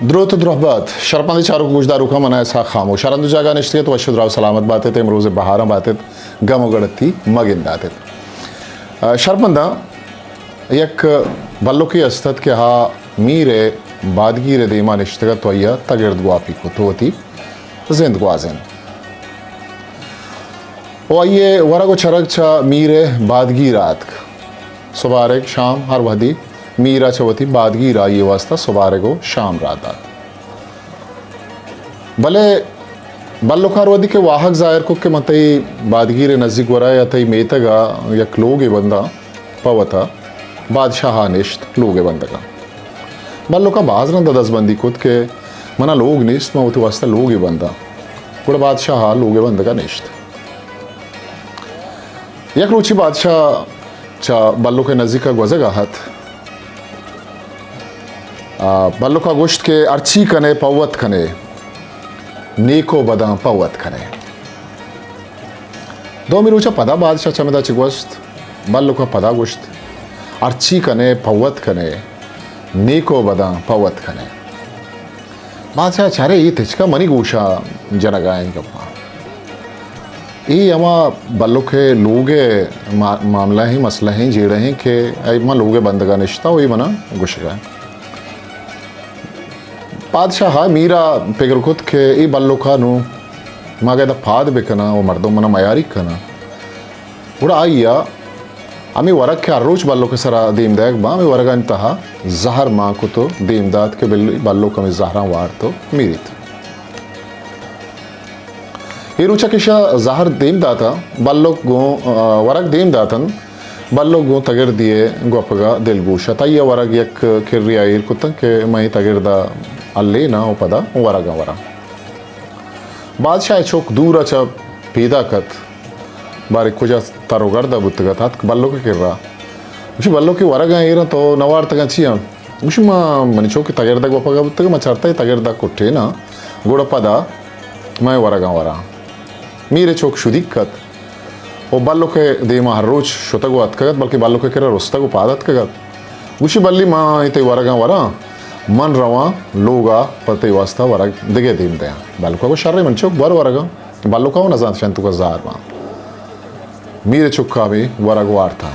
دروت و درہبات، شرپندیں چاروک و گوشداروکاں، من اسحاق خاموش۔ ہر ہند و جاگہ نشتگ ات، وش و دراہ و سلامت بات ات، امروز بہاراں بات ات، گم و گڑتی مگندات ات۔ آ، شرپنداں، یک بلکے است ات کہ آ میر ءِ بادگیر ءِ دیما نشتگ ات و آئی ءَ تگرد گواپی کت و وتی زند گوازینت۔ و آئی ءِ ورگ و چرگ چہ میر ءِ بادگیر ءَ اتک۔ سبارگ، شام، ہر وہدی میر ءَ چہ وتی بادگیر ءَ آئی ءِ واستہ سبارگ و شام راہ دات۔ بلے بلک ءَ ہر وہدی کہ واہگ ظاہر کت کہ من تئی بادگیر ءِ نزیک گورا یا تئی میتگ ءَ یک لوگے بنداں پہ وتا، بادشاہ ءَ نشت لوگ ءِ بندگ ءَ۔ بلک ءَ باز رند ءَ دزبندی کت کہ من ءَ لوگ نیست، من وتی واستہ لوگے بنداں۔ گڑا بادشاہ ءَ لوگ ءِ بندگ ءَ نشت۔ یک روچے بادشاہ چہ بلک ءِ نزیک ءَ گوزگ ءَ ات۔ آ، بلک ءَ گوشت کہ ہرچی کن ئے پہ وت کن ئے، نیک و بداں پہ وت کن ئے۔ دومی روچ ءَ پدا بادشاہ چمدا چہ گوست، بلک ءَ پدا گوشت، ہرچی کن ئے پہ وت کن ئے، نیک و بداں پہ وت کن ئے۔ بادشاہ چارے، اے تچکا منی گوشا جنگا ایں گپاں۔ اے ہما بلک ءِ لوگ ءِ ما-، معاملہ ایں، مسئلہ ایں، جیڑہ ایں کہ اے من لوگ ءِ بندگا نشتا و اے منا گوشگا ایں۔ بادشاہ ءَ میر ءَ پگر کت کہ اے بلک ءَ نوں ما اگہ ادا پاد بکناں و مردم منا میاریگ کناں، گڑا آئی ءَ ہمے ورگ کہ ہر روچ بلک ءِ سرا دیم دئیگ باں، ہمے ورگانی تہا زہر مان کت و دیم دات کہ بل-، بلک ہمے زہراں وارت و میریت۔ اے روچ ءَ کہ ایشاں زہر دیم داتاں، بلک گوں، آ، ورگ دیم داتنت، بلک گوں تگردی ءِ گوپگ ءَ دلگوش ات۔ آئی ءَ ورگ یک کرے ءَ ایر کتنت کہ من اے تگرد ءَ ہلیناں و پدا ورگاں وراں۔ بادشاہ ءِ چک دور ءَ چہ پیداک ات، بارے کجا تر و گرد ءَ بوتگ ات، اتک بلک ءِ کرا۔ گوشی، بلک، اے ورگاں ایراں تو نہ وارتگاں چی آں؟ گوشی، ما، منی چک تگرد ءَ گوپگ ءَ بوتگ، ما چرتا اے تگرد ءَ کٹیناں، گڑا پدا ما اے ورگاں وراں۔ میر ءِ چک شدیک ات و بلک ءِ دیما ہر روچ شتگ و اتکگ ات، بلکیں بلک ءِ کرا رستگ و پاد اتکگ ات۔ گوشی، بلی، ما اے تئی ورگاں وراں، من رواں لوگ ءَ پہ تئی واستہ ورگ دگہ دیم دیاں۔ بلک ءَ گوشت، شریں منی چک، بر ورگاں۔ بلک ءَ و نزانت شنتوک ءَ زہر باں۔ میر ءِ چک ءَ ہمے ورگ وارتاں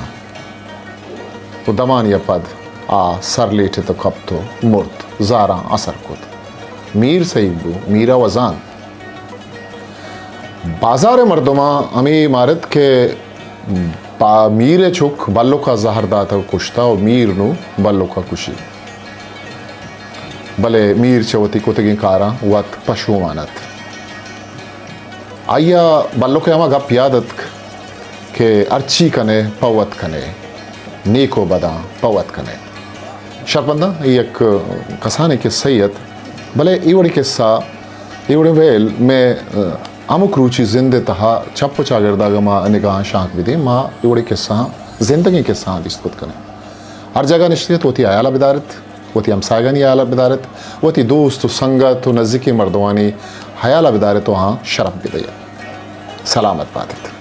و دمانے ءَ پد آ سر لیٹت و کپت و مرت، زہراں اثر کت۔ میر سہیگ بو، میر ءَ و زانت۔ بازار ءِ مردماں ہمے مارت کہ با-، میر ءِ چک بلک ءَ زہر داتگ و کشتہ و میر نوں بلک ءَ کشی۔ بلے میر چہ وتی کتگیں کاراں وت پشومان ات۔ آئی ءَ بلک ءِ ہما گپ یاد اتک کہ ہرچی کن ئے پہ وت کن ئے، نیک و بداں پہ وت کن ئے۔ شرپنداں، اے یک کسانیں کسہ یے ات، بلے اے وڑیں کسہ، اے وڑیں ویل مئے، ء، ہمک روچی زند ءِ تہا چپ و چاگرد ءَ اگاں ما نگاہاں شانک بدیں، ما اے وڑیں کسہاں، زندگیں کسہاں دیست کت کنیں۔ ہر جاگہ نشتگ ات، وتی ہیال ءَ بدار ات، وتی ہمساہگانی ہیال ءَ بدار ات، وتی دوست و سنگت و نزیکیں مردمانی ہیال ءَ بدار ات و آہاں شرپ بدئے ات۔ سلامت بات ات۔